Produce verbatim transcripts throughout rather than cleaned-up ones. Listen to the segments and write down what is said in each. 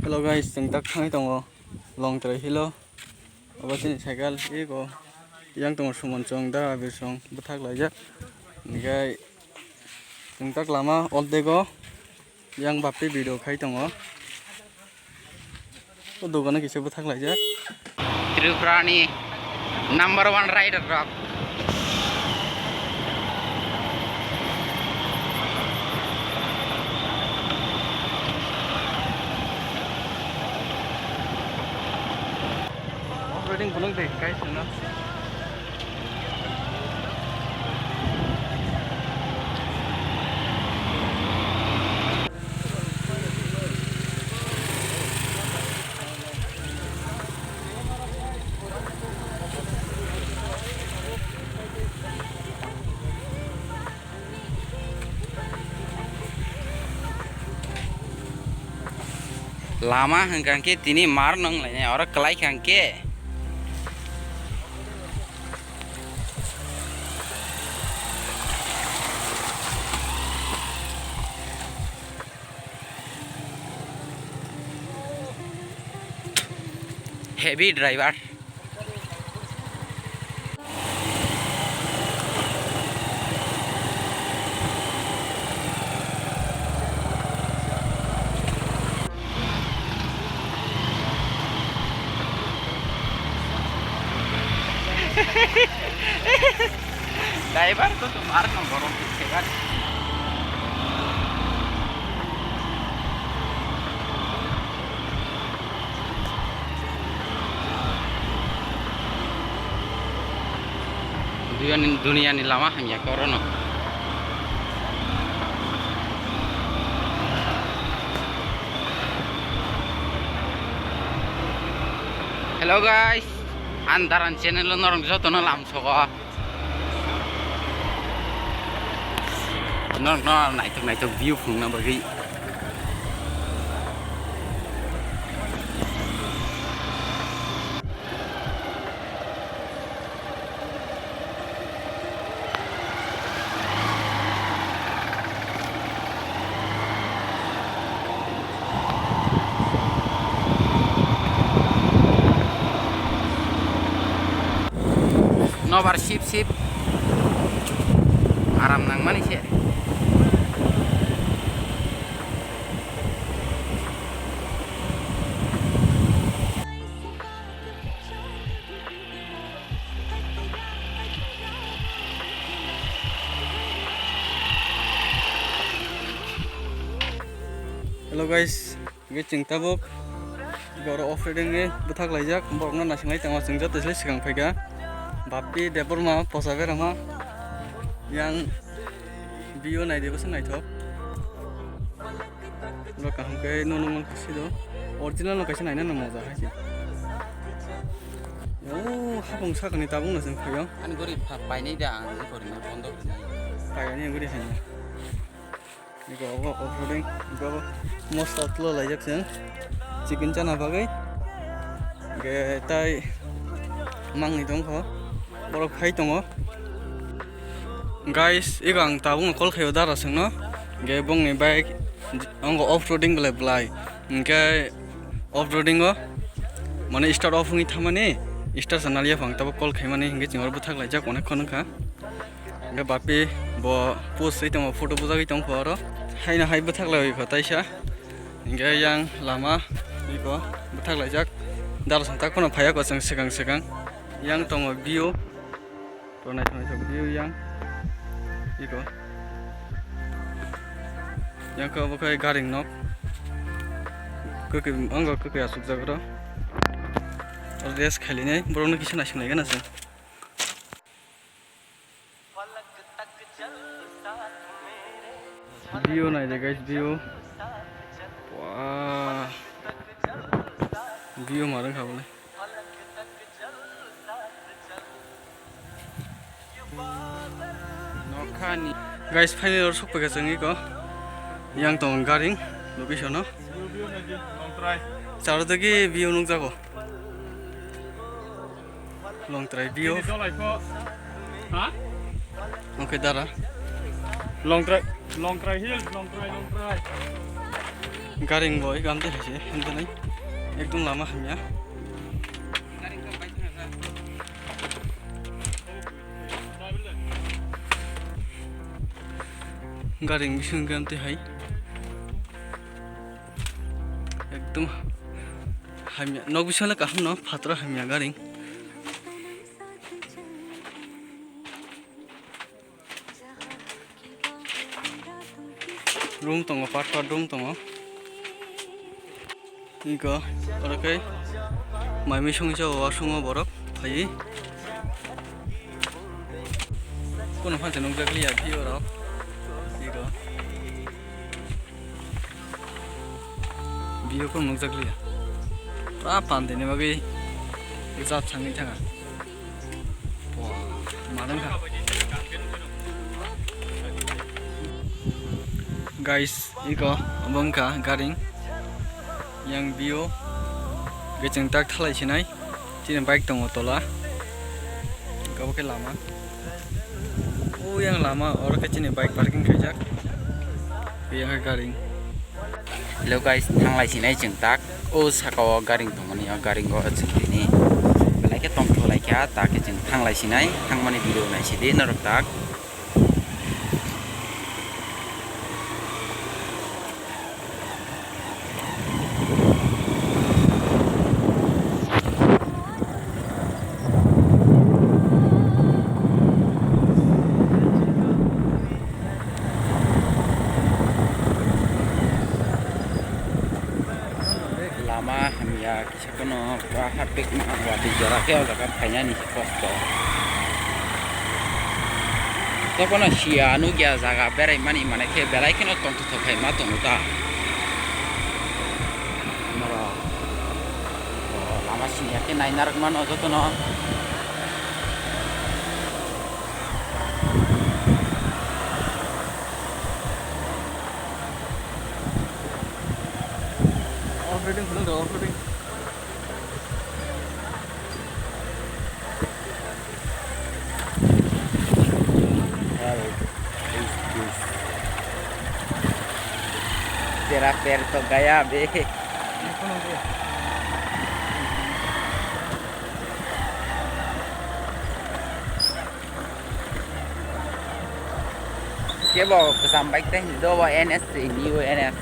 Hello guys, chwng tak thangwi tongo Longtrai hilo. Obo chini cycle ego yang tongo Suman chwng da Abir song bwthak laijak. Hinkhe chwng tak lama ordego yang bapti video khai tongo. O dogano kisa bwthak laijak. Tripura ni number one rider rok. Off-roading phunuk de, guys, no? Lama hwnkha khe tini mar nang lainai, oro kwlai kha khe. Heavy driver. Driver ko to mar no borom ke. Duniani, duniani lama hamya khe orono. Hello guys, Andaran channel o norok jotono lamsogo. Norok no naitok naitok view phunukna bagwi. Nobar sip sip aram nangmani se. Hello guys, hingke chwng tabuk borok off roading ni bwthak laijak, borok no naising lai tongma chwng joto se swkang phaikha. Bappi Debbarma posa berama yang view naidi bwswk naithok. Oro kaham khe nono man khe siro. Original no kaisa naina no moja hai se. O hapung sakani tabuk no chwng phaio. Ani gori pha-, painai da ang gori no bondo. Painai gori hai. Iko obo off-roading, iko obo mosto tlo laijak chwng chicken chana bagwi. Ge tai mangni tongkho. Borok phai tongo. Guys, ego ang tabukno call khaio dara chwngno. Hwnkhe bongni bike ongo off-roading belai belai. Hwnkhe off-roading o mane start off wngwi thamani, start sa naliya phang tabuk call khaimani hwnkhe chwng oro bwthak laijak onek khon wngkha. Hwnkhe baphi bo post wi tongo, photo bujagwi tongkho oro. Haino hai bwthak lai kho taisa. Hwnkhe yang lama iko bwthak laijak. Dara chwng tak phano phaiya kho chwng swkang swkang. Yang tongo view. To naithok naithok view yang. Iko. Yang khe obo khe garing nok. Kwkwi, wngo kwkwi asukjak oro. Rest khailainai borokno kisa naising laigana chwng. View naidi guys, view. Wah. View ma rwngkha bole. Nokhani. Guys, finally oro sokphaikha chwng iko. Yang tong garing location o. Charo dagi view nukjago. Longtrai view. Ha? Oke, dara. Longtrai, Longtrai Hill, Longtrai, Longtrai. Garing bo ekam twi hai se, himjani ekdom lama hamya. Garing bising ekam twi hai. Ekdom hamya. Nok bising le kaham no, phatro hamya garing. Room tongo, part part room tongo. Iko, oro khe mai mui songwi chao, wasungo borok phaiwi. Kuno phansa nukjakliya, view rok. Iko. View kuno nukjakliya. Pura pande ni bagwi jat sangwi thanga. Wah, manang kha. Guys, iko obo wngkha garing. Yang view. Khe chwng tak thalai sinai. Chini bike tongo tola. Iko khe lama. O yang lama, oro khe chini bike parking khaijak. Yang khe garing. Hello guys, thanglai sinai chwng tak. O saka o garing tongmani, o garing o chwng tini. Belai khe tongthoklai kha, tak khe chwng thanglai sinai, thangmani video nai sidi norok tak. Lama hamya kisa kheno pura hapik ma watwi jora khe o jaga phainani se kosto. Jotono sia nukya jaga beraimani manai khe belai kheno tongthothok hai ma tongo ta. Norok, o, lama siniya khe naina rwk mano jotono. Off-roading phunuk rw, off-roading. Tera per to gaya be. Kebo kwcham bike tei hindi do bo N S, new N S.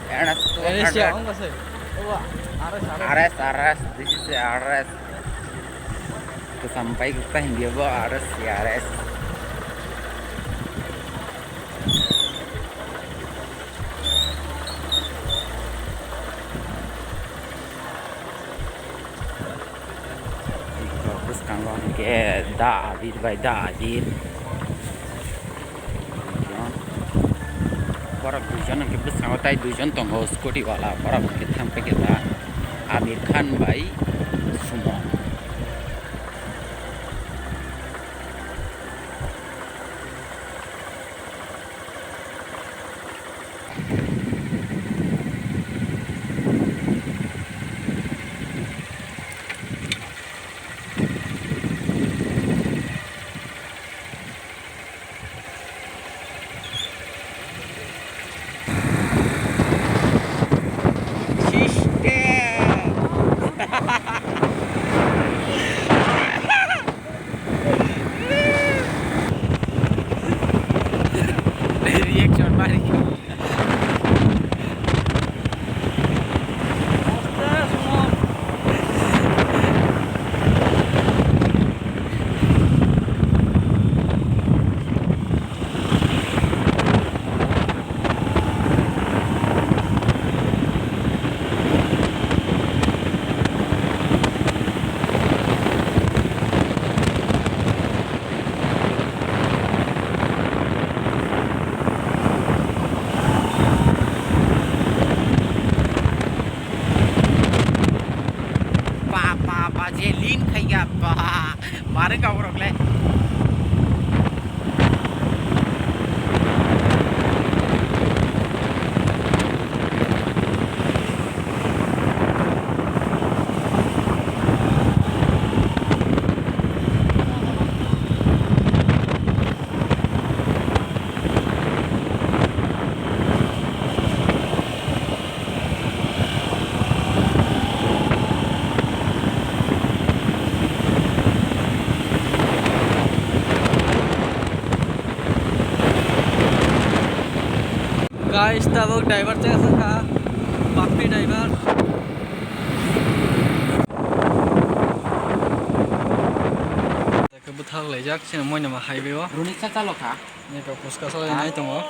N S two hundred. N S ya, ong kasai. Oba, R S, R S. R S, R S. This is a R S. Kwcham bike ta hindi bo R S ya, R S. Bwskango hwnkhe da abir bai da abir. Borok duijon hwnkhe bwskango tai duijon tongo scooty wala, borok hwnkhe thang paikha da Amir Khan bai Sumo. System. Guys, tabuk driver cheng kha, Bappi driver. Khe bwthak laijak chini Moinama highway o. Runi cha chalo kha. Nito phuska salai nai tongo.